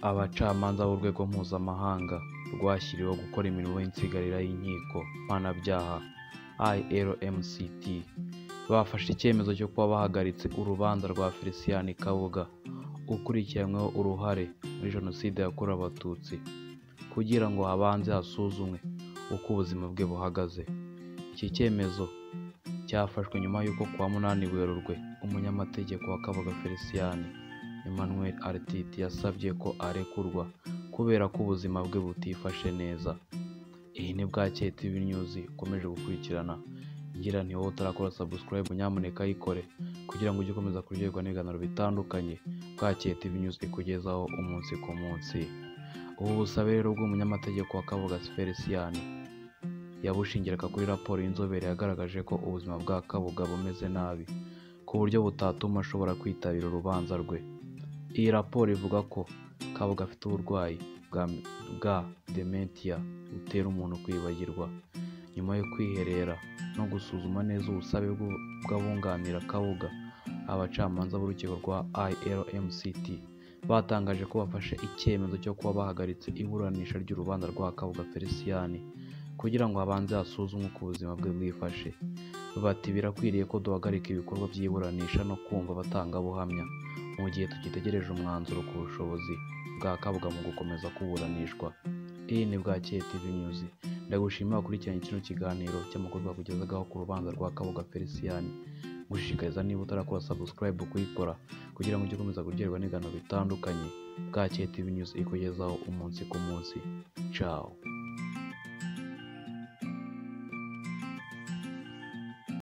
Abacamanza b'urwego mpuzamahanga rwashyiriweho gukora imirimo y'insigarira y'inkiko mpanabyaha ILMCT bafashe icyemezo cyo kuba bahagaritse urubanza rwa Felicien Kabuga ukurikiranyweho uruhare muri Jenoside yakorewe Abatutsi kugira ngo habanze hasuzumwe uko ubuzima bwe buhagaze. Iki cyemezo cyafashwe nyuma y'uko kuwa 8 Werurwe umunyamategeko wa Kabuga Felicien Emmanuel Altit yasabye ko arekurwa kubera ko ubuzima bwe butifashe neza. Iyi ni Bwakeye TV News ukomeje gukurikirana, ngira nti wowe utarakora subscribe nyamuneka yikore kugira ngo ujye ukomeza kuryoherwa n'ibiganiro bitandukanye Bwakeye TV News ikugezaho umunsi ku munsi. Ubu busabe rero bw'umunyamategeko wa Kabuga Felicien yabushingiraga kuri raporo y'inzobere yagaragaje ko ubuzima bwa Kabuga bumeze nabi ku buryo butatuma ashobora kwitabira urubanza rwe. Iyi raporo ivuga ko Kabuga afite uburwayi bwa dementia butera umuntu kwibagirwa. Nyuma yo kwiherera no gusuzuma neza ubusabe bw'abunganira Kabuga, abacamanza b'urukiko rwa ILMCT batangaje ko bafashe icyemezo cyo kuba bahagaritse iburanisha ry'urubanza rwa Kabuga Felicien kugira ngo habanze hasuzumwe uko ubuzima bwe bwifashe. Bati birakwiriye ko duhagarika ibikorwa by'iburanisha no kumva abatangabuhamya mu gihe tugitegereje umwanzuro ku bushobozi bwa Kabuga mu gukomeza kuburanishwa. Iyi ni Bwakeye TV News. Ndagushimira wakurikiranye kino kiganiro cy'amakuru twakugezagaho ku rubanza rwa Kabuga Felicien. Gushishikariza niba utarakora subscribe kuyikora kugira ngo ujye ukomeza kuryoherwa n'ibiganiro bitandukanye Bwakeye TV News ikugezaho umunsi ku munsi. Ciao.